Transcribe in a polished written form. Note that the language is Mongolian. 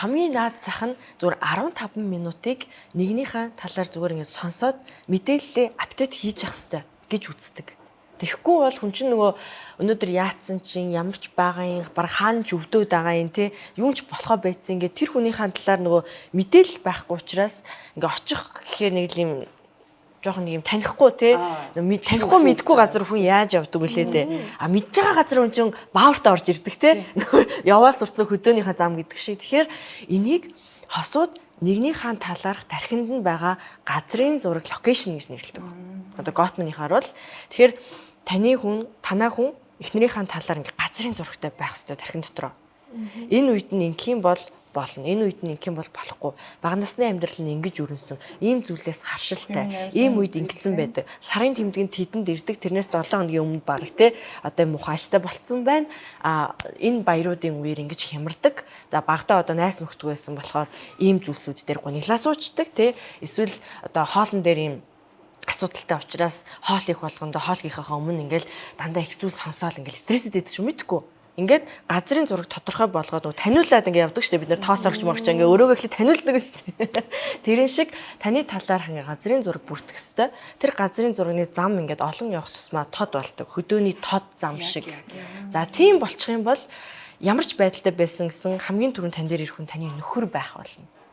Хамгийн наад зах нь зүгээр 15 минутыг нэгнийхээ талаар зүгээр ингээд сонсоод мэдээллээ update хийж явах хэрэгтэй гэж үздэг. Тэгэхгүй бол хүн чинь нөгөө өнөөдөр яатсан чинь ямар ч байгаа юм, баг хаана ч өвдөөд байгаа юм те, юу ч болохоо байцсан, ингээд тэр хүнийхээ талаар нөгөө мэдээлэл байхгүй учраас ингээ очих гэхээр нэг л юм жоохон нэг юм танихгүй те, танихгүй мэдгүй газар хүн яаж явдаг вүлээ те. А мэдж байгаа газар хүн чинь баавартаа орж ирдэг те, яваа сурцсан хөдөөнийхөө зам гэдэг шиг. Тэгэхээр энийг хосууд нэгнийхээ талаарх тархинд нь байгаа газрын зураг, location гэж нэрлэдэг. Одоо Готманыхаар бол тэгэхээр таны хүн, танаа хүн эхнэрийнхээ талаар ингээ газрын зурагтай байх хэрэгтэй тархин дотроо. Энэ үед нь ингэх юм бол болно. Энэ үед нь ингэх юм бол болохгүй. Бага насны амьдрал нь ингэж өрнөсөн. Ийм зүйлээс харшилтай. Ийм үед ингэсэн байдаг. Сарын тэмдэг нь тэдэнд ирдэг. Тэрнээс 7 хоногийн өмнө баг те одоо мухааштай болцсон байна. А энэ баяруудын үеэр ингэж хямардаг. За, багадаа одоо найс нөхдөг байсан болохоор ийм зүйлсүүд дээр гуниглаа суучдаг те. Эсвэл одоо хоолн дээр ийм асуудалтай учраас хоол их болгондоо хоол хийхээ өмнө ингээл дандаа их зүйл сонсоол ингээл стрессэд идэх шүү, мэдхгүй. Ингээд газрын зураг тодорхой болгоод нөгөө таниулаад ингээ явдаг штэ, бид нэр тоос орч морч ингээ өрөөгөө эхлээд таниулдаг үстэй. Тэрэн шиг таны талаар ингээ газрын зураг бүртгэх хэвээр. Тэр газрын зурагны зам ингээд олон явах тусмаа тод болдог. Хөдөөний тод зам шиг. За, тийм болчих юм бол ямар ч байдалтай байсан гэсэн хамгийн түрүүнд тань дээр ирэх хүн таны нөхөр байх болно.